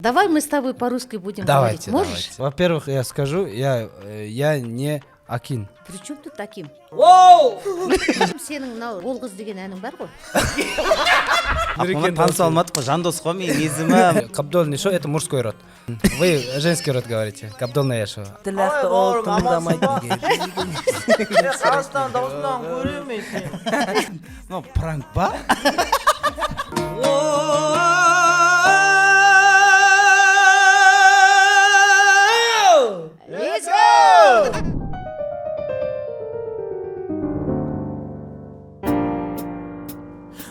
Давай мы с тобой по-русски будем Давайте, говорить. Можешь? Давайте. Во-первых, я скажу, я не Акин. При чем тут Аким? Сенің мынау «Ол қыз» деген әнің бар ғой. Ақмола таныса алмадық қой, Жандос қой менің есімім. Кабдол не шо, это мужской род. Вы женский род говорите. Кабдол Наяшева. Тілақты ол тыңдамайды. Қазақстан дауысынан көремін сен. Мынау пранк па? Let's go!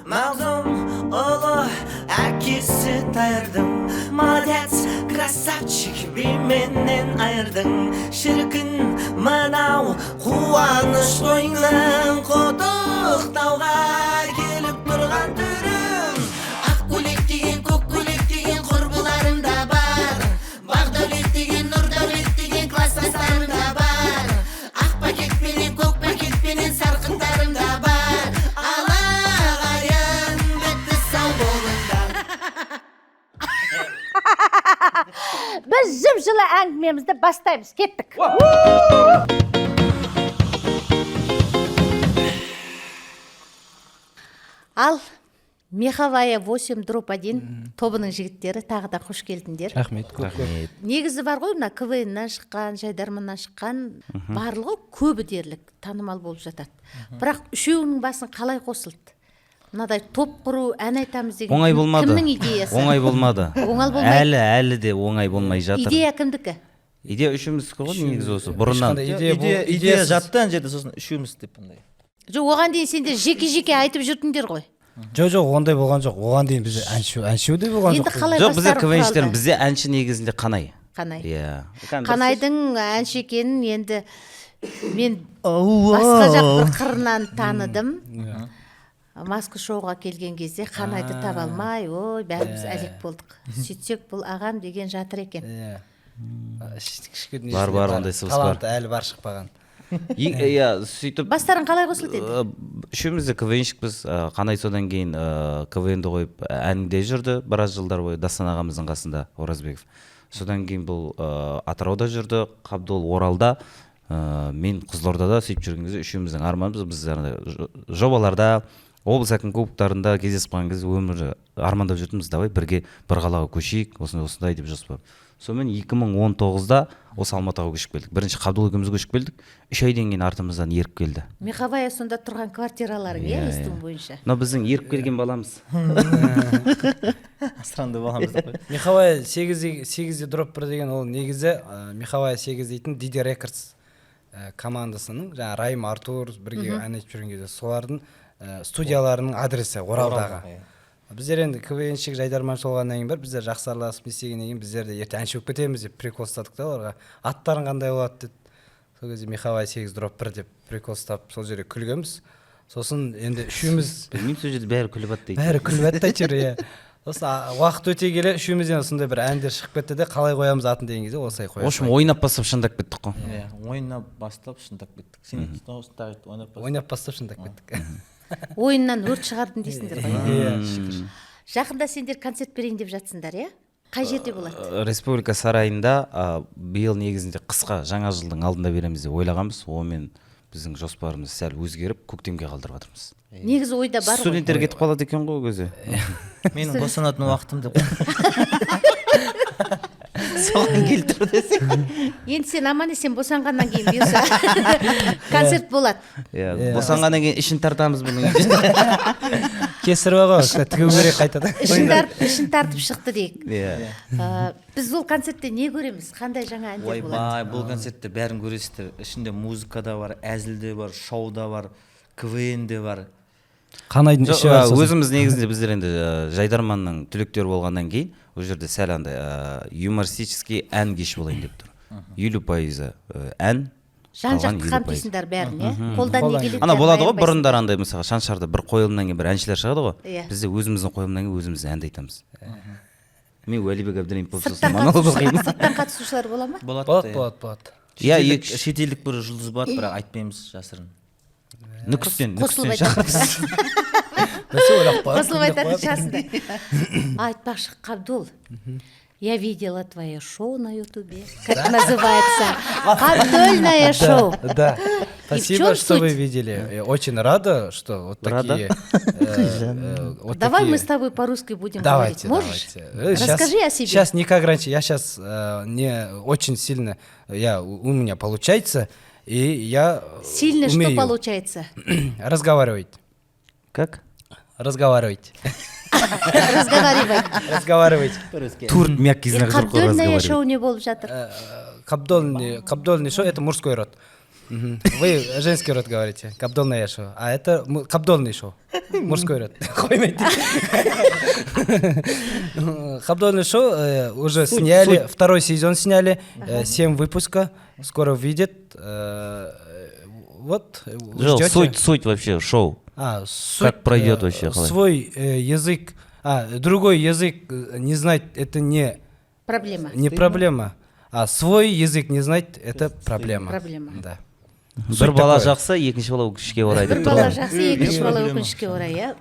Мағзұм ұлы әкесі Тайырдың. Молодец, красавчик, бименен айырдың. Шіркін, мынау қуаныш тойыңның құттықтауға келіп тұрған түрің. Ақ көйлек деген, көк көйлек деген құрбыларым да бар. Бағдәулет деген, Нұрдәулет деген класстастарым да бар. Ақ пакетпенен, көк пакетпенен сарқындарым да бар. Алағайын бітті, сау болыңдар. Біз жып жылы әңгімемізді бастаймыз. Кеттік. Ал Меховая 8/1 тобының жігіттері, тағы да қош келдіңдер. Рахмет, көп көп. Негізі бар ғой, мына КВНнан шыққан, жайдарманнан шыққан барлығы, көбі дерлік танымал болып жатады. Бірақ үшеуінің басын қалай қосылды? Мынадай топ құру, ән айтамыз деген Оңай болмады. Кімнің идеясы? Оңай болмады. Оңай болмайды. Әлі де оңай болмай жатыр. Идея кімдікі? Идея үшеуміздікі ғой негізі, осы бұрыннан. Ешқандай идея Идея идея жатты ана жерде, сосын үшеуміз деп андай. Жоқ, оған дейін сендер жеке жеке айтып жүрдіңдер ғой. Жоқ, ондай болған жоқ. Оған дейін бізде әнші де болған Енді жоқ. қалай Жоқ, бізде бастары КВНщиктер, құралды? бізде әнші негізінде Қанай. Қанай. Иә. Қанайдың әнші екенін енді мен басқа жақ бір қырынан таныдым. Маска шоуға келген кезде Қанайды таба алмай, ой, бәріміз әлек болдық. Сөйтсек, бұл ағам деген жатыр екен. Иә. Кішкене Бар, бар, ондай сыбыс бар. Таланты әлі бар, шықпаған. Иә, сөйтіп Бастарың қалай қосылды енді? Үшеуміз де КВНщикпіз. Қанай содан кейін КВНді қойып, әнде жүрді біраз жылдар бойы Дастан ағамыздың қасында, Оразбеков. Содан кейін бұл Атырауда жүрді, Қабдол Оралда, мен Қызылордада. Сөйтіп жүрген кезде үшеуміздің арманымыз, біз андай жобаларда, облыс әкім кубоктарында кездесіп қалған кезде өмірі армандап жүрдіміз: давай бірге бір қалаға көшейік, осындай осындай деп жоспар. Сонымен 2019-да осы Алматыға көшіп келдік. Бірінші Қабдол екеуміз көшіп келдік, 3 айдан кейін артымыздан еріп келді. Меховая сонда тұрған квартираларың, иә? Иә, Естуім иә. бойынша. Мынау біздің еріп келген баламыз. Асыранды баламыз деп қой. Меховая 8,/1 деген ол негізі Меховая 8 дейтін Диди Рекордс командасының, жаңағы Райым, Артур бірге ән айтып жүрген кезде солардың студияларының адресі Оралдағы. Иә. Біздер енді КВНщик, жайдарманшы болғаннан кейін бір біздер жақсы араласып, не істегеннен кейін, біздер де ертең әнші болып кетеміз деп прикол ұстадық та оларға. Аттарың қандай болады деді. Сол кезде Меховая 8/1 деп прикол ұстап, сол жерде күлгенбіз. Сосын енді үшеуміз Білмеймін, сол жерде бәрі күліп атты дейді. Бәрі күліп жатты әйтеуір, иә. Сосын уақыт өте келе үшеумізден сондай бір әндер шығып кетті де, қалай қоямыз атын деген кезде осылай В қоя общем, ойнап бастап шындап кеттік қой. Иә, ойнап бастап шындап кеттік. Сен тағы айт, ойнап бастап. Ойнап бастап шындап кеттік. Ойыннан өрт шығардым дейсіңдер ғой. Иә. Жақында сендер концерт берейін деп жатсыңдар, иә? Қай жерде болады? Республика сарайында. Биыл негізінде қысқа, жаңа жылдың алдында береміз деп ойлағанбыз. Онымен біздің жоспарымыз сәл өзгеріп, көктемге қалдырып жатырмыз. Негізі ойда бар ғой. Студенттер кетіп қалады екен ғой ол кезде. Менің босанатын уақытым деп. Соған келіп тұр десең. Енді сен аман есен босанғаннан кейін, бұйырса, концерт болады. Иә, босанғаннан кейін ішін тартамыз бұның. Кесірі бар ғой, тігу керек қайтадан. Ішін тартып шықты дейік. Иә. Біз ол концертте не көреміз? Қандай жаңа әндер болады? Ойбай, бұл концертте бәрін көресіздер. Ішінде музыка да бар, әзіл де бар, шоу да бар, КВН де бар. Қанайдың Жоқ, іші бар сосын. Өзіміз негізінде, біздер енді жайдарманның түлектері болғаннан кейін, ол жерде сәл андай юмористический ән кеш болайын деп тұр. 50% ән, Жан қалған жақты 50%. қамтисыңдар бәрін, иә? Қолдан не Қолдан келеді, Ана бәрін болады ғой, аянбайсың. бұрындары андай, мысалға, Шаншарда бір қойылымнан кейін бір әншілер шығады ғой. Иә. Бізде өзіміздің қойылымнан кейін өзіміз әнді айтамыз. Мен Уәлибек Әбдірайымов болып сосын Сырттан монолог оқимын. Сырттан қатысушылар бола ма? Болады. Болады. Иә. Болады, болады. Иә. Шетелдік, Екі шетелдік бір жұлдыз болады, бірақ айтпаймыз, жасырын. Нүкістен Қосылып Нүкістен айтатын. шақырдық. Бәсе, ойлап қояды, Қосылып күліп айтатын қояды. шығарсыңдар. Айтпақшы, Қабдол, Я видела твое шоу на Ютубе. Как называется? Қабдольное шоу. Да. И в Спасибо, чем что вы суть? Видели. Я очень рада, что вот Рада? такие вот Давай мы такие. с тобой по-русски будем Давайте, говорить. Можешь? давайте. Расскажи о себе. Сейчас не как раньше. Я сейчас не очень сильно, у меня получается, и я Сильно что умею получается? Разговаривать. Как? Разговаривать. Разговаривать. Разговаривать. Төрт мягкий знак жоқ қой. Қабдольное Разговаривать. Шоу не болып жатыр? Қабдольный, қабдольный шоу — это мужской род. Мгм. Вы женский род говорите. Қабдольное шоу. А это қабдольный шоу. Мужской род. Қоймайды. Қабдольный шоу уже сняли, второй сезон сняли, семь выпуска, скоро выйдет. Вот, Жоқ, ждете. суть вообще шоу. А, суть, Как пройдет вообще, қалай? Свой язык, другой язык не знать, это не, Проблема. не проблема. А свой язык не знать, это проблема. Проблема. Да. Бір Суть бала такое. жақсы, екінші бала өкінішке орай Бір деп бала тұр ғой. жақсы, екінші бала өкінішке орай, иә.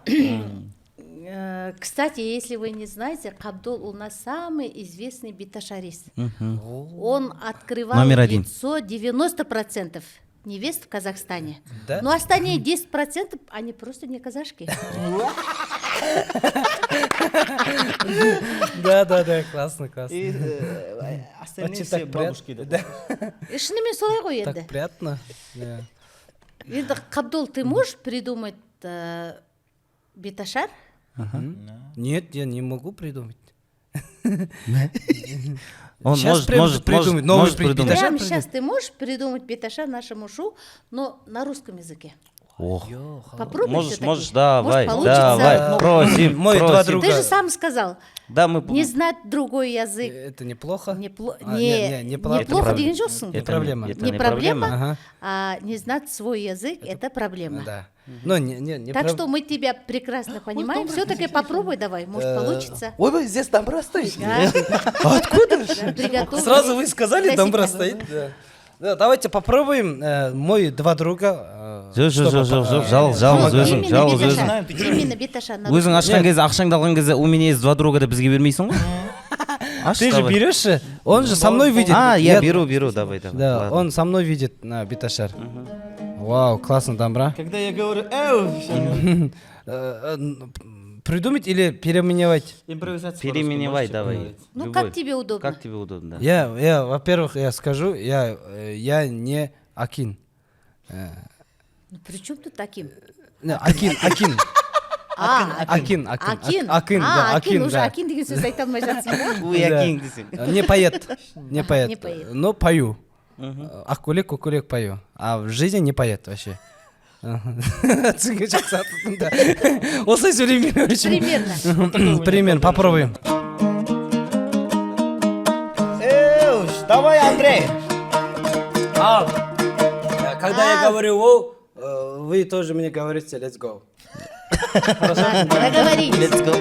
Кстати, если вы не знаете, Кабдол у нас самый известный беташарист. Он открывал Номер один. лицо 90% невест в Казахстане. Да? Но остальные 10%, они просто не казашки. Да, классно, классно. И остальные Очень все так бабушки. приятно. Да. Шынымен солай ғой енді. Так приятно. Да. Енді, Қабдол, ты можешь придумать беташар? Нет, я не могу придумать. Он Щас может, прям может, придумать может, новый может придумать. беташар Прямо придумать. сейчас ты можешь придумать беташар нашему шоу, но на русском языке? Ох. Попробуй Можешь, всё-таки. можешь, давай, Может, получится. давай, просим, Мой два просим. друга. Ты же сам сказал, Да, мы не знать другой язык. Это неплохо? А, Не, не, не плохо. неплохо деген жоқсың. Это проблема. Это Не проблема, Ага. а не знать свой язык — это проблема. Да. Ну, не Так что мы тебя прекрасно понимаем. Все-таки попробуй давай, может, получится. Ой, здесь домбра стоит. Да. Откуда? Да, приготовь. Сразу вы сказали, Для домбра себя. стоит. Да. Да, давайте попробуем. Мой два друга. Жоқ, жоқ, Чтобы жоқ, жоқ, жоқ, жалғыз, жалғыз Жоқ, өзің, именно жалғыз беташар. өзің. Именно беташар. На Өзің ашқан кезде, ақшаңды алған кезде, у меня есть два друга деп бізге бермейсің ғой. Аш, Ты же давай. берешь же? Он же со мной видит. А, я беру, беру, давай, давай. Да, Ладно. он со мной видит на беташар. Вау, классно, домбра. Когда я говорю, эу, всё. Придумать или переименовать? Импровизация. Переименовай по-русски можете давай. поговорить? Ну, Любой. как тебе удобно? Как тебе удобно, да. Я, во-первых, я скажу, я не акын. Ну, при чем тут таким? Не, акын, акын. А, Акын, акын. Акин. Акын, А, да, акин, акын, уже да. акин деген сөзді айта алмай жатсың ба? Ой, Да. акин десең. Не поэт, не поэт. Не поэт. Но пою. Ақкөлек, көкөлек пою. А в жизни не поэт вообще. Түсінген жақсы аттың да. Осылай сөйлеймін, короче. Примерно. Примерно, попробуем. Эу, давай, Андрей. А, когда я говорю «воу», вы тоже мне говорите «let's go». Ладно, договорились. Let's go.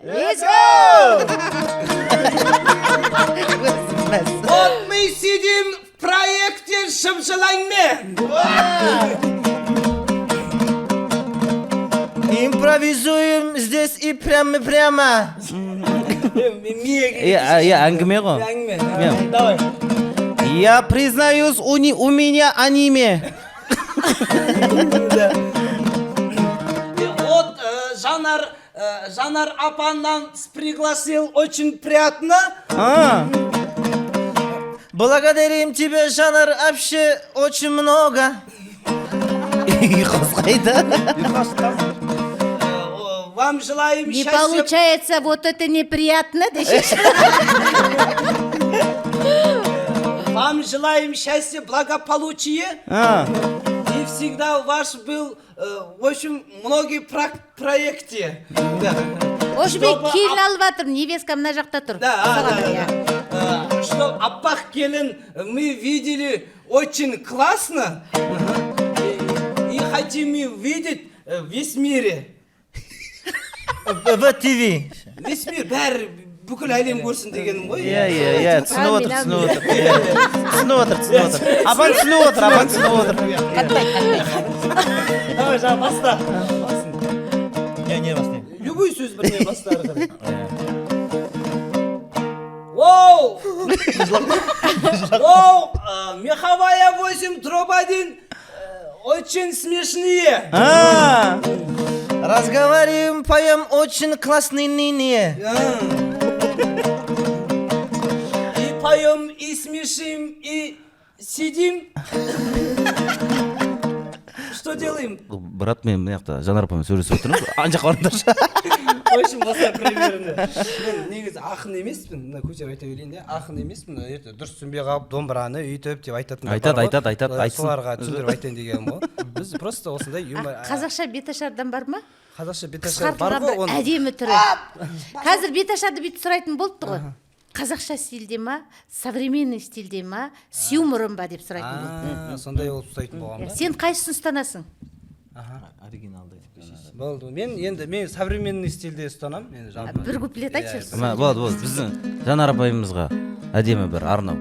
Let's go! Вот мы сидим в проекте Шымшылаңмен. Импровизуем здесь и прямо-прямо. Иә, иә, әңгіме ғой. Әңгіме. Иә. Давай. Я признаюсь, у меня аниме. Вот Жанар, Жанар апа нас пригласил, очень приятно. А, Благодарим тебя, Жанар, вообще очень много. Ұйқас қайда? Вам желаем Не счастья. получается, вот это неприятно. Десеңші. Вам желаем счастья, благополучия. А, И всегда ваш был, в общем, многие проекте. Да. В общем, мен Чтобы келін алып жатырмын, невестка мына жақта тұр. Да, а, Соған, да, иә. да. Что аппақ келін мы видели очень классно. И хотим видеть весь мире. В ТВ. Весь мир, бәрі, Бүкіл әлем көрсін дегенім ғой. Иә, иә, иә, түсініп отыр, Әмин, түсініп отыр. Иә, түсініп отыр, түсініп отыр. Апаң түсініп отыр, апаң түсініп отыр. Давай, жаңа баста. Не, не баста? Любой сөз, бірдеңе баста ары қарай. Воу! Воу! Меховая 8/1 очень смешные. А, разговариваем, поем очень классный ныне. И поем, и смешим, и сидим. Что делаем? Брат, мен мына жақта Жанар апамен сөйлесіп отырмын, ана жаққа барыңдаршы. В общем, осылай примерно. Мен негізі ақын емеспін, мына көтеріп айта берейін де, ақын емеспін. Ерте дұрыс түсінбей қалып, домбыраны өйтіп деп айтатындар Айтады, бар ғой. айтады, айтады, айтсын. Соларға түсіндіріп айтайын дегенім ғой. Біз просто осындай юмор. Қазақша беташардан бар ма? Қазақша беташар бар Қысқартылған ғой бір оны. әдемі түрі. Қазір беташарды бүйтіп сұрайтын болыпты ғой: қазақша стильде ма, современный стильде ма, с юмором ба деп сұрайтын болды. А, сондай болып ұстайтын болған ба? Сен қайсысын ұстанасың? Оригиналды айтып берші. Болды, мен енді мен современный стильде ұстанамын енді жалпы. Бір куплет айтшы. Мына, болады, болады, біздің Жанар апайымызға әдемі бір арнау.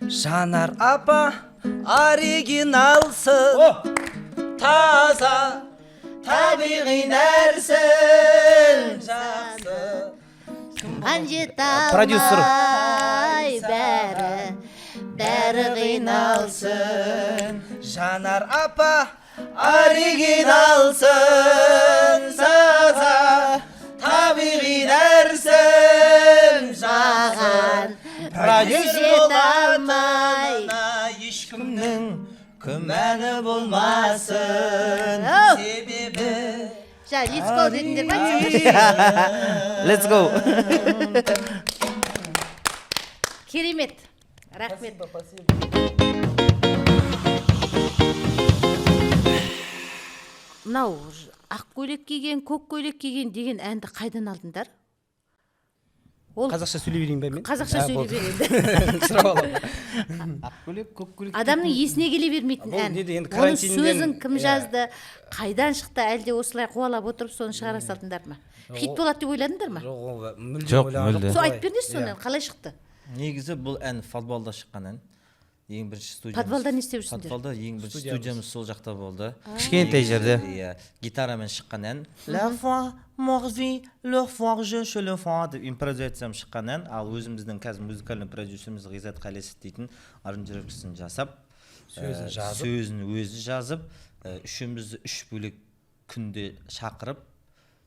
Жанар апа, оригиналсың, таза табиғи нәрсің, жақсы. Қан жете Продюсер. алмай, бәрі бәрі қиналсын. Жанар апа, оригиналсың, таза табиғи нәрсің, жақсы. Маған Продюсер жете алмай. болатынына ешкімнің күмәні болмасын. Оу! Себебі Жа, let's go дедіңдер ма, айтсаңдаршы. Let's go. Керемет, рахмет. Мынау ақ көйлек киген, көк көйлек киген деген әнді қайдан алдыңдар? Ол Қазақша сөйлей берейін ба мен? Қазақша А, сөйлей болды. бер енді. Сұрап аламын. Ақ көйлек, көк көйлек. Адамның есіне келе бермейтін Бұл ән. неде енді, Оның карантиннен- сөзін кім иә. жазды, қайдан шықты? Әлде осылай қуалап отырып соны шығара салдыңдар ма? Хит болады деп ойладыңдар ма? Жоқ, ол мүлдем Жоқ, ойлаған мүлде. жоқпын. Сол айтып беріңдерші, соны Иә. қалай шықты? Негізі бұл ән подвалда шыққан ән. Ең бірінші студиямыз. Подвалда не істеп жүрсіңдер? Подвалда ең бірінші студиямыз сол жақта болды. Кішкентай жерде. Иә, гитарамен шыққан ән. La foi morvi le forge chez le foi деп импровизациямен шыққан ән. Ал өзіміздің қазір музыкальный продюсеріміз Ғизат Қалесов дейтін аранжировкасын жасап, Сөзін жазып. Сөзін өзі жазып, үшеумізді үш бөлек күнде шақырып,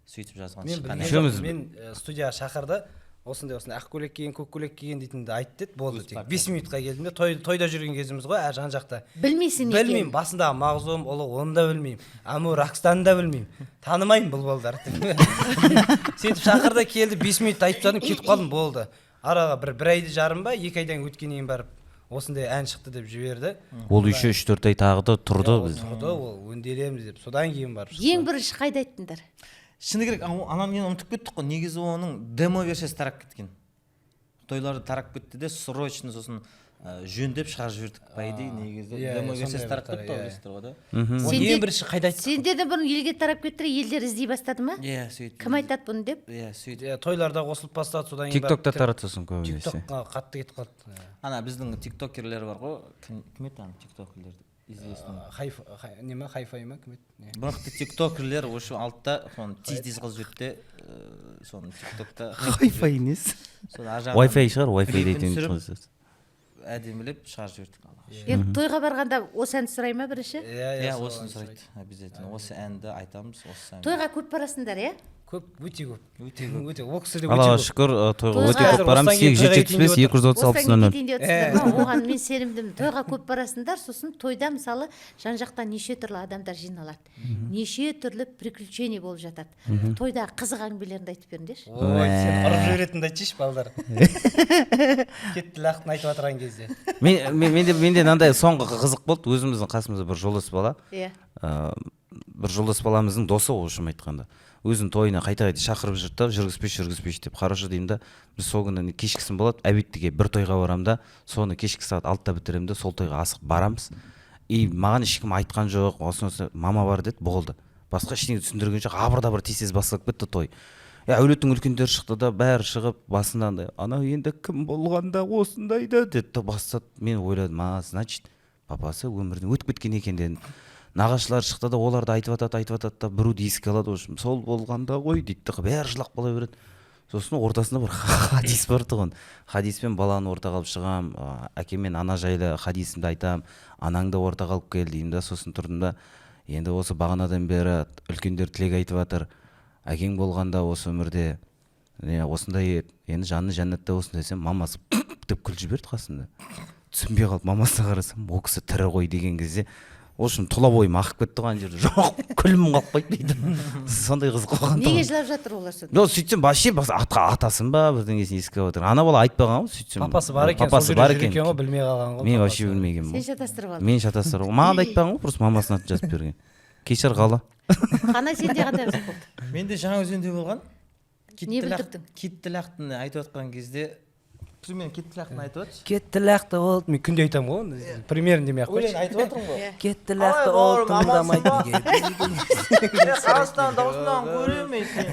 сөйтіп жазған Мен шыққан білген ән. Үшеуміз- жоқпын. Мен студияға шақырды, осындай осындай ақ көйлек киген, көк көйлек киген дейтінді айт деді, болды. Тек 5 минутқа келдім де, тойда жүрген кезіміз ғой, әр жан жақта. Білмейсің не Білмеймін, екенін. басындағы Мағзұм ұлы, оны да білмеймін, Амур Ракстанды да білмеймін, танымаймын бұл балдарды. Сөйтіп шақырды, келді, 5 минут айтып тастадым, кетіп қалдым, болды. Араға бір айды жарым ба, 2 айдан өткеннен кейін барып осындай ән шықты деп жіберді. Ол еще 3-4 ай тағы да тұрды Ол біз. тұрды, ол өңделеміз деп, содан кейін барып шықты. Ең бірінші қайда айттыңдар? Шыны керек, ананы мен ұмытып кеттік қой. Негізі оның демо версиясы тарап кеткен, тойларда тарап кетті де, срочно сосын жөндеп шығарып жібердік, по идее. Негізі Иә, демо иә, версиясы сондай тарап бір кетті ғой, иә. білесіздер ғой да. Оны ең бірінші қайда айттық? Сендерден бұрын елге тарап кетті, елдер іздей бастады ма? Иә, сөйтіп. Кім айтады бұны деп? Иә, сөйтіп. Иә, тойларда қосылып бастады, содан кейін Тик токта барып таратты сосын көбінесе. Тиктокқа қатты кетіп қалды. Ана біздің тиктокерлер бар ғой, кім еді ана тиктокерлер известный? Хайф не ма, хайфай ма, кім еді? Не? Мықты тиктокерлер в общем алды да, соны тез тез қылып жіберді де, соны тиктокта. Wi-Fi несі? Соны ар жағынан Wi-Fi шығар, Wi-Fi клипін дейтін. түсіріп, әдемілеп шығарып жібердік, Аллаға шүкір. Енді тойға барғанда осы әнді сұрай ма бірінші? Иә. Иә, Сол осыны әнді. сұрайды обязательно, осы әнді айтамыз, осы ән. Тойға көп барасыңдар, иә? Көп, өте көп, өте көп, өте ол кісіде өте Аллаға көп. шүкір, тойға Тойға- өте көп Қазір барамыз. осыдан кейін 8 тойға 775 кетейін деп 230 Осыдан 60 00. кетейін деп отырсыңдар ма? Оған мен сенімдімін. Тойға көп барасыңдар, сосын тойда мысалы жан жақтан неше түрлі адамдар жиналады, неше түрлі приключение болып жатады. Тойдағы қызық әңгімелеріңді айтып беріңдерші. Ой, сен ұрып жіберетінді айтшы, балдар кетті лақтын айтып отырған кезде. Менде мынандай соңғы қызық болды. Өзіміздің қасымызда бір жолдас бала, бір жолдас баламыздың досы, в общем айтқанда, өзінің тойына қайта қайта шақырып жүрді да, жүргізбеші, жүргізбеші деп. Хорошо деймін да. Біз сол күні кешкісін болады, обедтіге бір тойға барамын да, соны кешкі сағат 6-да бітіремін де, сол тойға асығып барамыз. И маған ешкім айтқан жоқ, осы осы мама бар деді, болды. Басқа ештеңе түсіндірген жоқ, абыр дабыр тез тез басталып кетті той. Әулеттің үлкендері шықты да, бәрі шығып басында андай анау енді кім болғанда осындай да деді да бастады. Мен ойладым, а значит папасы өмірден өтіп кеткен екен дедім. Нағашылар шықты да, олар да айтып жатады, айтып жатады да, біреуді еске алады, в общем сол болғанда ғой дейді да, бәрі жылап қала береді. Сосын ортасында бір хадис бар тұғын. Хадиспен баланы ортаға алып шығамын, әке мен ана жайлы хадисімді айтамын, анаңды ортаға алып кел деймін да. Сосын тұрдым да, енді осы бағанадан бері үлкендер тілек айтып жатыр, әкең болғанда осы өмірде не осындай еді, енді жаны жәннатта болсын десем, мамасы деп күліп жіберді қасында. Түсінбей қалып мамасына қарасам, ол кісі тірі ғой деген кезде, в общем тұла бойым ағып кетті ғой ана жерде, жоқ күлім қалып қойды дейді. Сондай қызық болған. Неге жылап жатыр олар сонда? Жоқ, сөйтсем вообще атасын ба бірдеңесін еске алып отыр. Ана бала айтпаған ғой, сөйтсем папасы бар екен, папасы бар екен екен ғой, білмей қалған ғой. Мен вообще білмегенмін Сен ғой. шатастырып алдың. Мен шатастырып, маған да айтпаған ғой, просто мамасының атын жазып берген. Кешір, қала. Қана, сенде қандай қызық болды? Менде Жаңаөзенде болған. Не бүлдірдің? Кетті лақтыны айтып жатқан кезде, примерно кетті лақтыны айтып жатшы. Кетті лақты болды, мен күнде айтамын ғой оны, примерно демей ақ Өлең қойшы. айтып жатырмын ғой. Кетті Ай, лақты бауырым, ол тыңдамайды. Қазақстан дауысынан көремін сен,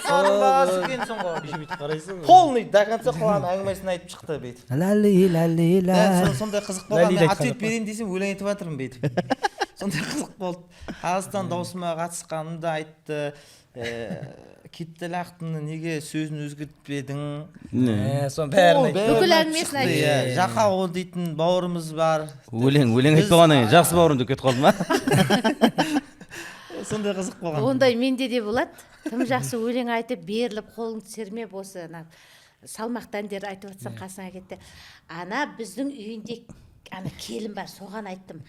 соның баласы екенсің ғой. Бүйтіп қарайсың. Полный до конца құлағын әңгімесін айтып шықты бүйтіп. Лали лали ла. Дәл сондай қызық болған. Лалиді Мен айтқан ответ жоқ. берейін десем, өлең айтып жатырмын бүйтіп. Сондай қызық болды. Қазақстан дауысыма қатысқанымды айтты. Кетті лақтыны неге сөзін өзгертпедің? Соның бәрін айтты. Бүкіл әңгімесін айтты. Иә, Жақау дейтін бауырымыз бар. Өлең айтпағаннан кейін жақсы бауырым деп кетіп қалды ма? Сондай қызық болған. Ондай менде де болады. Тым жақсы өлең айтып, беріліп, қолыңды сермеп, осы ана салмақты әндер айтып жатсаң, қасыңа кетті. Ана біздің үйінде ана келін бар, соған айттым,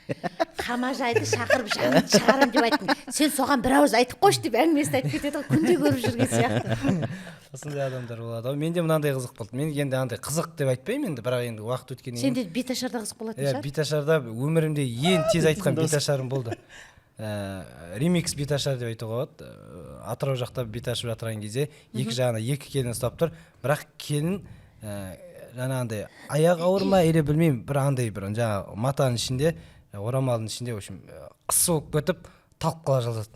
қамажайды шақырып жанын шығарамын деп айттым, сен соған бір ауыз айтып қойшы деп әңгімесін айтып кетеді ғой, күнде көріп жүрген сияқты. Осындай адамдар болады ғой. Менде мынандай қызық болды. Мен енді андай қызық деп айтпаймын енді, бірақ енді уақыт өткеннен кейін Сенде беташарда қызық болатын Иә, шығар. Беташарда өмірімде ең тез айтқан беташарым болды. Ремикс беташар деп айтуға болады. Атырау жақта бет ашып жатырған кезде екі жағына екі келін ұстап тұр, бірақ келін жаңағындай аяғы ауыр ма или білмеймін, бір андай бір жаңағы матаның ішінде, орамалдың ішінде, в общем, қысы болып кетіп талып қала жаздады.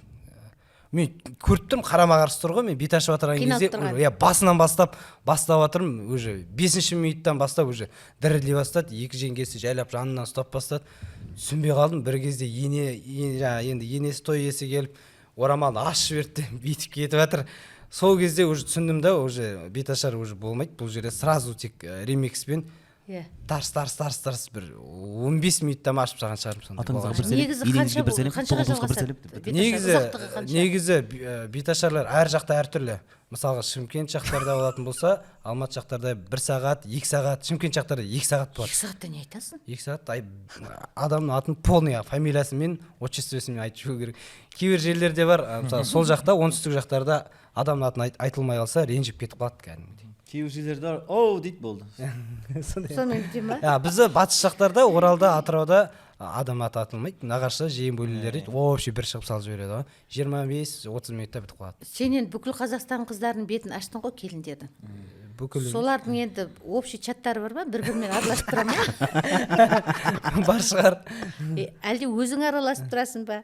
Мен көріп тұрмын, қарама қарсы тұр ғой. Мен бет ашып жатырған Қиналып кезде тұрған. Иә, басынан бастап жатырмын уже, бесінші минуттан бастап уже дірілдей бастады. Екі жеңгесі жайлап жанынан ұстап бастады. Түсінбей қалдым. Бір кезде ене жаңағы енді енесі, той иесі келіп орамалын ашып жіберді де, бүйтіп кетіп жатыр. Сол кезде уже түсіндім да, уже беташар уже болмайды бұл жерде, сразу тек ремикспен тарс тарс тарс тарс, бір 15 минутта ма ашып тастаған шығармын, сондай Атаңызға болған. бір сәлем, Негізі енеңізге қанша бір сәлем, қаншаға тоғызға бір жалғасады сәлем деп. беташар? Негізі Ұзақтығы қанша? Негізі беташарлар әр жақта әртүрлі. Мысалға, Шымкент жақтарда болатын болса, Алматы жақтарда бір сағат, 2 сағат. Шымкент жақтарда 2 сағат болады. 2 сағатта не айтасың? 2 сағат адамның атын полный фамилиясымен, отчествосымен айтып жіберу керек. Кейбір жерлерде бар, мысалы, сол жақта, оңтүстік жақтарда адамның атын айтылмай қалса, ренжіп кетіп қалады кәдімгідей. Кейбір жерлерде бар, оу дейді, болды. Сондай. Сонымен біте ма? А, бізде батыс жақтарда, Оралда, Атырауда адам аты аталмайды. Нағашы, жиен, бөлелер дейді, вообще бір шығып салып жібереді ғой, 25-30 минутта бітіп қалады. Сен енді бүкіл Қазақстан қыздарының бетін аштың ғой, келіндердің. Бүкіл. Солардың енді общий чаттары бар ма, бір бірімен араласып тұра ма? Бар шығар. Әлде өзің араласып тұрасың ба?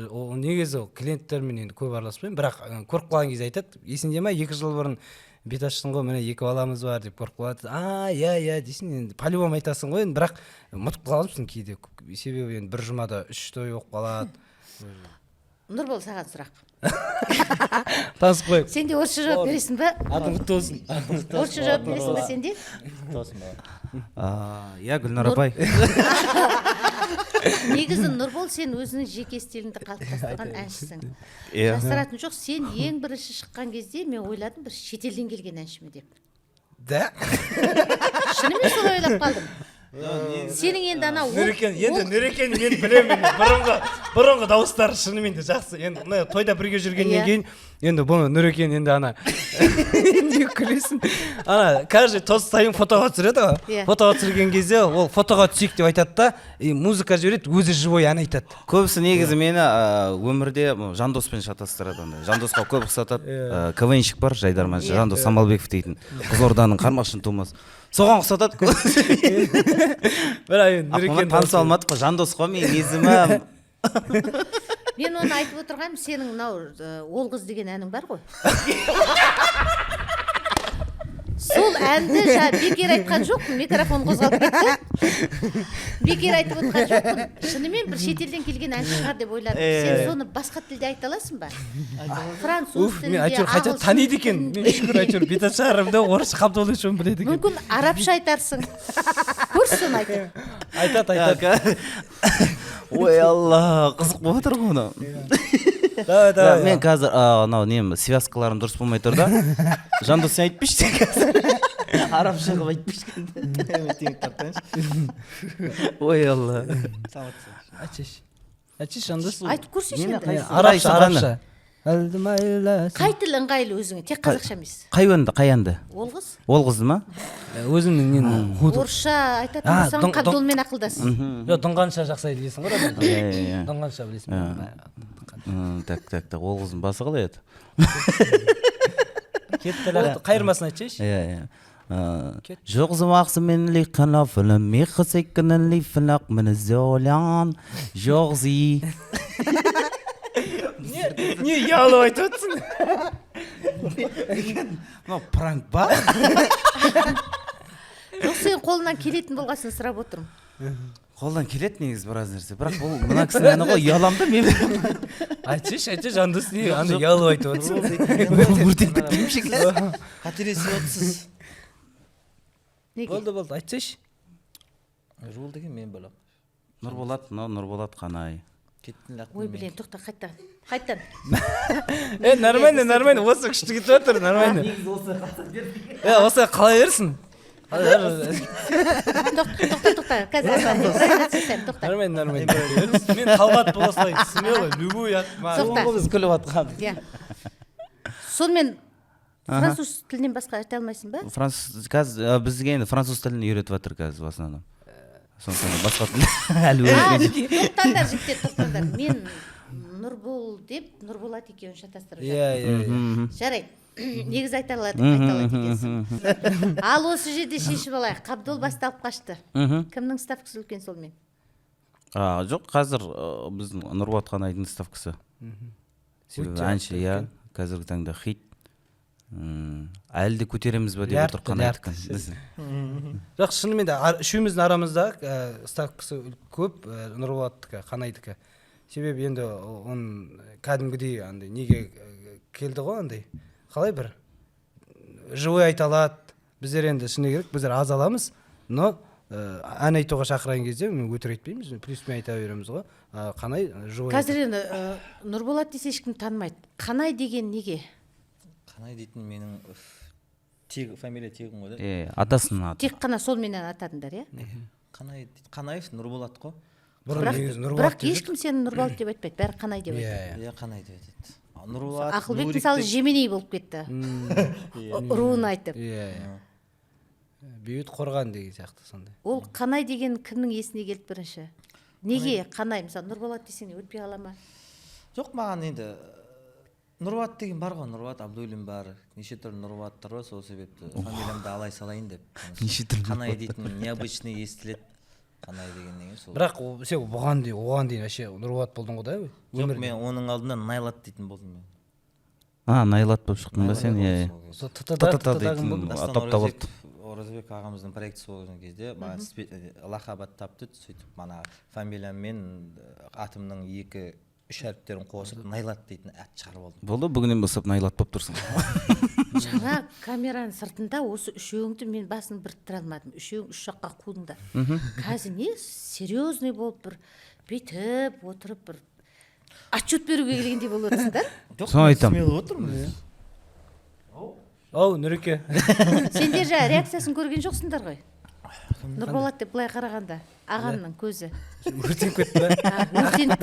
Ол негізі ол клиенттермен енді көп араласпаймын, бірақ көріп қалған кезде айтады: «Есіңде ма, 2 жыл бұрын бет аштың ғой, міне, екі баламыз бар», — деп көріп қалады. «А, иә, иә», — дейсің енді, по любому айтасың ғой енді, бірақ ұмытып қаламсың кейде, себебі енді бір жұмада үш той болып қалады. Нұрбол, саған сұрақ. Танысып қояйық. Сен де орысша жауап бересің ба? Атың құтты болсын. Орысша жауап бересің ба сен де? Болсын, бала. Иә, Гүлнар апай. Негізі, Нұрбол, сен өзіңнің жеке стиліңді қалыптастырған әншісің. Иә. Жасыратын жоқ, сен ең бірінші шыққан кезде мен ойладым, бір шетелден келген әнші ме деп. Да. Шынымен солай ойлап қалдым. Сенің енді ана Нұрекен енді, Нұрекені мен білемін, бұрынғы дауыстары шынымен де жақсы. Енді мына тойда бірге жүргеннен кейін енді бұны, Нұрекен енді ана, не күлесің, ана каждый тост сайын фотоға түсіреді ғой. Фотоға түсірген кезде ол «фотоға түсейік» деп айтады да, и музыка жібереді, өзі живой ән айтады. Көбісі негізі мені өмірде Жандоспен шатастырады, андай Жандосқа көп ұқсатады. КВНщик бар, жайдарман Жандос Самалбеков дейтін, Қызылорданың Қармақшының тумасы, соған ұқсатады. Бірақ енді Ақмола Нұрекен таныса алмадық қой, Жандос қой менің есімім. Мен оны айтып отырғаным, сенің мынау «Ол қыз» деген әнің бар ғой, сол әнді бекер айтқан жоқпын. Микрофон қозғалып кетті. Бекер айтып отырған жоқпын, шынымен бір шетелден келген әнші шығар деп ойладым. Сен соны басқа тілде айта аласың ба? Француз Уф, мен тілінде, әйтеуір хотя ағылшын таниды екен. тілінде. Мен шүкір, әйтеуір беташарымды орысша Қабдоловичін біледі екен. Мүмкін, арабша айтарсың. Көрші, соны айтып. Айтады, айтады. Ой, алла, қызық болып отыр ғой мынау. Давай, давай. Мен қазір анау нем, связкаларым дұрыс болмай тұр да. Жандос, сен айтпайшы қазір, арабша қылып айтпайшы. Мен тартайыншы. Ой, алла. Айтшы, айтшы, Жандос. Айтып көрсейші Нені, енді. қайсы? Арабша. Қайсы? Арабша. Әлдімайла. Қай тіл ыңғайлы өзіңе? Тек қазақша емес. Қай әнді, қай әнді? «Ол қыз». «Ол қызды» ма? Өзімнің нені? Орысша айтатын А, болсаң, Қабдолмен ақылдас. Жоқ, дұңғанша жақсы білесің ғой, Рамазан. Иә, иә, иә. Дұңғанша білесің бе? Так, так, так, «Ол қыздың» басы қалай еді? Кетті, лақты. Қайырмасын айтсайшы. Иә. جغز واخس من اللي قناف لمي خسكن اللي فلق من الزولان جغزي. Не ұялып айтып отырсың? Мынау пранк па? Жоқ, сен қолынан келетін болғасын сұрап отырмын. Қолдан келеді негізі біраз нәрсе, бірақ бұл мына кісінің әні ғой, ұяламын да мен. Айтсайшы, айтшы, Жандос, не андай ұялып айтып отырсың? Өртеніп кетпеймін ше. Қателесіп отырсыз. Неге? Болды, болды, айтсайшы. Жол деген мен балам. Нұрболат, мынау Нұрболат Қанай. Кеттің лақтың. Ой, блин, тоқта, қайтадан, қайтадан. Е, нормально, нормально, осы күшті кетіп жатыр, нормально. Е, осы қала берсін. Тоқта, тоқта, қазір импровизация жасаймын, тоқта. Нормально, нормально. Мен Талғат бола салайын, смело, любой ат маған. Тоқта. Біз күліп жатқан. Иә, сонымен француз тілінен басқа айта алмайсың ба? Француз қазір бізге енді француз тілін үйретіп жатыр қазір в основном, сондықтан да басқа тіл әлі А, үйреткен. Тоқтаңдар, жігіттер, тоқтаңдар. Мен Нұрбол деп Нұрболат екеуін шатастырып Иә, жатырмын. иә, иә. Жарайды, негізі айта алады екенсің. Ал осы жерде шешіп алайық. Қабдол басталып қашты. Кімнің ставкасы үлкен, солмен. А, жоқ, қазір біздің Нұрболат Қанайдың ставкасы, себебі Өте әнші, иә, қазіргі таңда хит. Әлі де көтереміз ба деп Лярд отыр та, лярд. Қанайдікі. Жоқ, шынымен де үшеуміздің арамызда ставкасы көп Нұрболаттікі, Қанайдікі. Себебі енді оның кәдімгідей андай неге келді ғой, андай қалай, бір живой айта алады. Біздер енді, шыны керек, біздер аз аламыз, но ән айтуға шақырған кезде мен өтірік айтпаймыз, плюспен айта береміз ғой. А, Қанай живой. Қазір енді Нұрболат десе, ешкім танымайды. Қанай деген неге? Қанай дейтін менің тег, фамилия тегім ғой да. Е, атасының аты. Тек қана солменен атадыңдар, иә? Қанай дейді. Қанаев Нұрболат қой. Бұрын Бірақ, негізі Нұрболат бірақ деп. ешкім сені Нұрболат деп айтпайды, бәрі Қанай деп Иә, айтады. иә. Иә, Қанай деп айтады. А, Нұрболат. Ақылбек, Нурик мысалы, деп- Жеменей болып кетті руын айтып. Иә, бейбіт қорған деген сияқты сондай. Ол Қанай деген кімнің есіне келді бірінші? Неге Қанай? Мысалы, Нұрболат десең, өтпей қала ма? Жоқ, маған енді Нұрболат деген бар ғой, Нұрболат Абдуллин бар, неше түрлі Нұрболаттар бар, сол себепті фамилиямды алай салайын деп. Неше түрлі. Қанай дейтін необычный естіледі. Қанай деген деген сол. Бірақ сен бұған дейін, оған дейін вообще Нұрболат болдың ғой да? Жоқ, мен оның алдында Найлат дейтін болдым мен. А, Найлат болып шықтың ба сен? Иә, иә. Сол ТТ-да. ТТ ТТ-да кім дейтін. болды? Дастан Топта болды. Оразбек ағамыздың проектісі болған кезде маған лақап ат тапты, сөйтіп мана фамилиям мен атымның екі үш әріптерін қосып, Найлат дейтін ат шығарып алдым. Болды, бүгіннен бастап Найлат болып тұрсың. Жаңа камераның сыртында осы үшеуіңді мен басын біріктіре алмадым. Үшеуің үш жаққа қудыңдар. Қазір не серьезный болып, бір бүйтіп отырып, бір отчет беруге келгендей болып отырсыңдар. Жоқ, Соны айтамын. Смело отырмын. Ау, Нұреке. Сендер жаңа реакциясын көрген жоқсыңдар ғой. Нұрболат деп былай қарағанда ағамның көзі Өртеніп кетті ба? А, өртеніп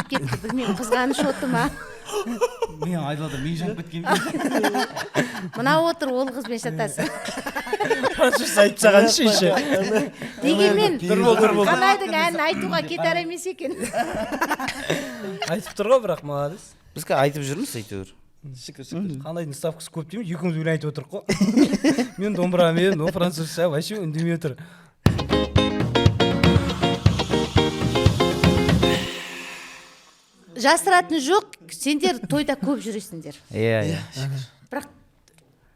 кетті. Білмеймін, қызғаныш оты ма. Мен айдалада ми жанып кеткен. Мынау отыр, ол қызбен шатасың. Французша айтып тастағаншы еще. Дегенмен Нұрбол, Нұрбол. Қанайдың әнін айтуға кетар емес екен. Айтып тұр ғой, бірақ молодец. Біз қазір айтып жүрміз әйтеуір. Шүкір, шүкір. Қанайдың ставкасы көп деймін, екеуміз өлең айтып отырмық қой. Мен домбырамен, ол французша, вообще үндемей отыр. Жасыратын жоқ, сендер тойда көп жүресіңдер. Иә, иә. Бірақ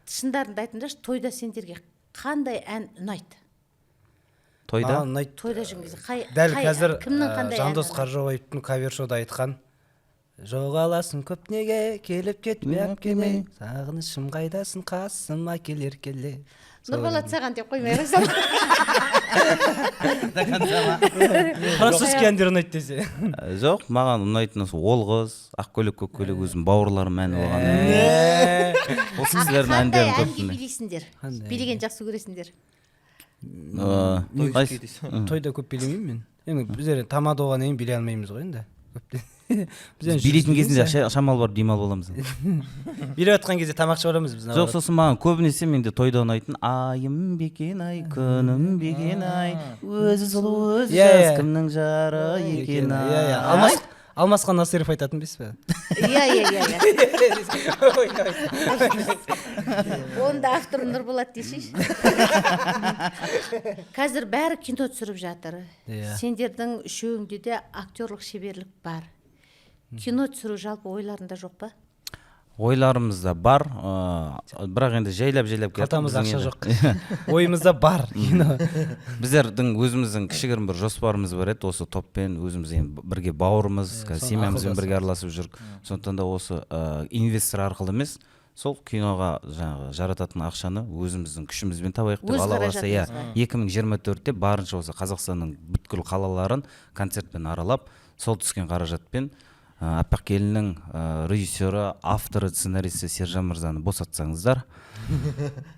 шындарыңды айтыңдаршы, тойда сендерге қандай ән ұнайды? Тойда? Маған ұнайды. Тойда жүрген кезде қай Дәл қай қазір ән, кімнің қандай әні Жандос ұнайды? Қаржаубаевтың кавер шоуда айтқан жоғаласың көп неге, келіп кетпе әпкеме, сағынышым қайдасың, қасыма келер келе. Нұрболат саған деп қоймай қойсам. Французский әндер ұнайды десе. Жоқ, маған ұнайтын осы ол қыз, ақ көйлек көк көйлек, өзім бауырларым әні болған. Осы кісілердің Қандай әндерін көп әнге тыңдаймын. билейсіңдер? Билеген жақсы көресіңдер? Тойда көп билемеймін мен. Енді біздер тамада болғаннан кейін билей алмаймыз ғой енді. Көптен. Біз енді Билейтін жүргізбейміз, кезінде шамал барып демалып аламыз. Билеп жатқан кезде тамақ ішіп аламыз біз. Жоқ, сосын маған көбінесе менде тойда ұнайтын айым бекен ай, күнім бекен ай, өзі сұлу, өзі жас, кімнің жары екен ай. Иә, иә. Алмасхан Насыров айтатын білесіз бе? Иә, иә, иә, иә. Онда автор Нұрболат десейші. Қазір бәрі кино түсіріп жатыр. Сендердің үшеуіңде де актерлық шеберлік бар. Кино түсіру жалпы ойларында жоқ па? Ойларымызда бар, бірақ енді жайлап-жайлап келатыр. Қалтамызда ақша жоқ. Ойымызда бар кино. Біздердің өзіміздің кішігірім бір жоспарымыз бар еді, осы топпен өзіміз енді бірге бауырымыз, қазір семьямызбен бірге араласып жүрік. Сондықтан да осы инвестор арқылы емес, сол киноға жаңағы жарататын ақшаны өзіміздің күшімізбен табайық деп, Өз Алла қаласа, иә, қаражатымызға. 2024-те барынша осы Қазақстанның бүткіл қалаларын концертпен аралап, сол түскен қаражатпен Аппақ келіннің режиссері, авторы, сценаристі Сержан мырзаны босатсаңыздар.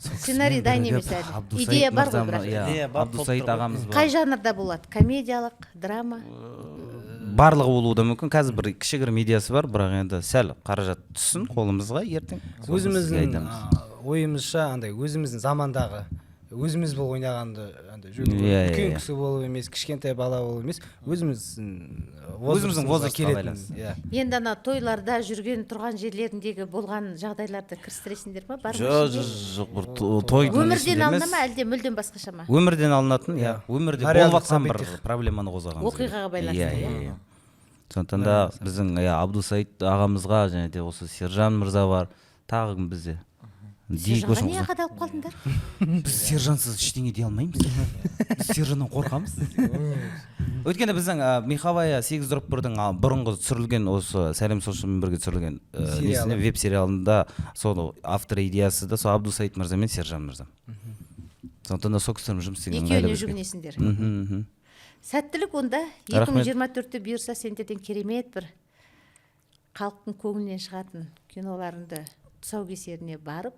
Сценарий дайын емес әлі. Идея бар ғой бірақ. Иә, Абдусаид ағамыз бар. Қай жанрда болады? Комедиялық, драма? Барлығы болуы да мүмкін. Қазір бір кішігірім идеясы бар, бірақ енді сәл қаражат түссін қолымызға ертең. Өзіміздің ойымызша андай өзіміздің замандағы өзіміз болып ойнағанды андай үлкен кісі болып емес, кішкентай бала болып емес, өзіміздің возрастқа байланысты. Енді ана тойларда жүрген тұрған жерлеріндегі болған жағдайларды кірістіресіңдер ма? Бар ма? Жоқ, жоқ, бір тойдың өмірден алына ма, әлде мүлдем басқаша ма? Өмірден алынатын, иә, өмірде болып жатқан бір проблеманы қозғаған. Оқиғаға байланысты. Иә, иә. Сондықтан да біздің Абдусаид ағамызға және де осы Сержан мырза бар, тағы кім бізде? Сержанға неге қадалып қалдыңдар? Біз Сержансыз ештеңе дей алмаймыз. Біз Сержаннан қорқамыз. Өйткені біздің Михавая 8-1-дің бұрынғы түсірілген осы Сәлем Сошымен бірге түсірілген веб сериалында сол автор идеясы да сол Абдусаид мырза мен Сержан мырза. Сондықтан да сол кісілермен жұмыс істеген ыңғайлы Екеуіне бізге. жүгінесіңдер. Сәттілік онда. 2024-те бұйырса сендерден керемет бір халықтың көңілінен шығатын киноларыңды тұсаукесеріне барып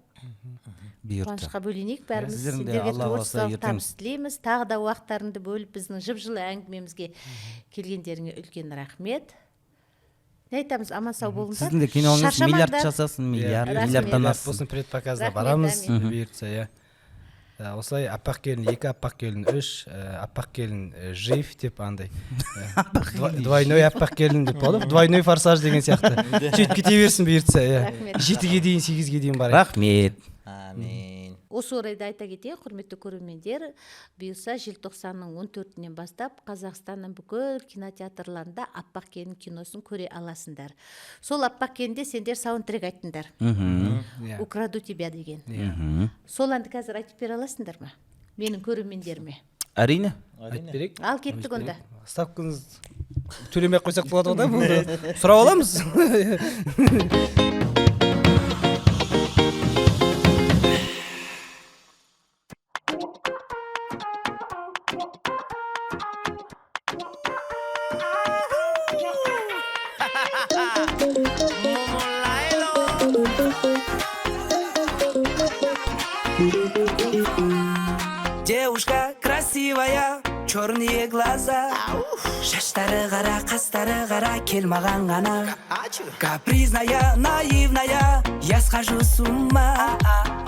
қуанышқа бөленейік бәріміз. Сендерге творчестволық табыс тілейміз. Тағы да уақыттарыңды бөліп біздің жып-жылы әңгімемізге келгендеріңе үлкен рахмет. Не айтамыз, аман сау болыңдар. Сіздің де киноңыз миллиард жасасын, миллиардтан ассын. Болсын, предпоказда барамыз, бұйыртса, иә. Осылай аппақ келін 2, аппақ келін 3, аппақ келін жив деп андай. Двойной аппақ келін деп болады, двойной форсаж деген сияқты. Сөйтіп кете берсін бұйыртса, иә. 7-ге дейін, 8-ге дейін барайық. Рахмет. Амин. Осы орайда айта кетейік, құрметті көрермендер, бұйырса желтоқсанның 14-інен бастап Қазақстанның бүкіл кинотеатрларында Аппақ келін киносын көре аласыңдар. Сол Аппақ келінде сендер саундтрек айттыңдар. Украду тебя деген. Сол әнді қазір айтып бере аласыңдар ма? Менің көрермендеріме. Әрине. Айтып берейік. Ал кеттік онда. Ставкаңыз төлемей қойсақ болады ғой да, бұны сұрап аламыз. Девушка красивая, черные глаза, шаштары қара, қастары қара, кел маған ғана. Капризная, наивная, я схожу с ума.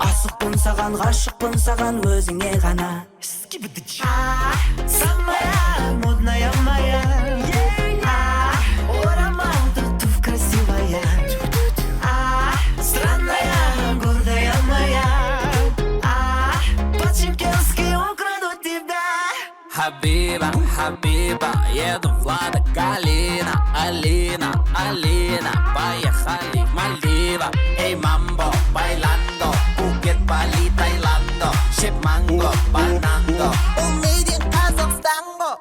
Асықпын саған, ғашықпын саған, өзіңе ғана. Самая модная моя, орамал туф красивая, странная, гордая моя. По-чемпионски украду тебя. Хабиби. Хабиба, Хабиба. Еду в Лада Калина. Алина, Алина. Поехали в Мальдива. Эй, мамбо, байландо. Пукет, Бали, Таиландо. Шип манго, банандо. Ол made in Қазақстан ғой.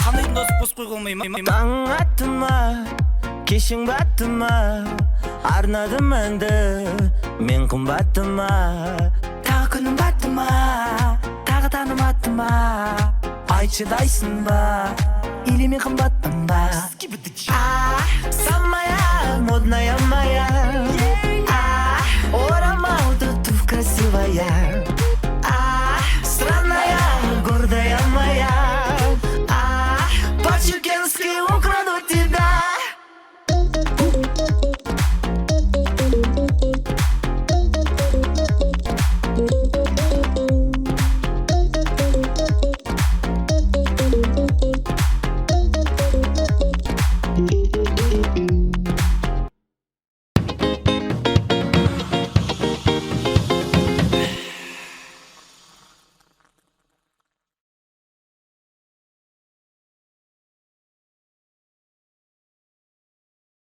Қандайдың досы қосып қойға болмай ма? Таң атты ма, кешің батты ма, арнадым әнді мен қымбаттыма. Тағы күнім батты ма, тағы таныматты ма? Айтшы, дайсың ба, или мен қымбатпын ба? А, самая модная моя. А, орамал туф красивая.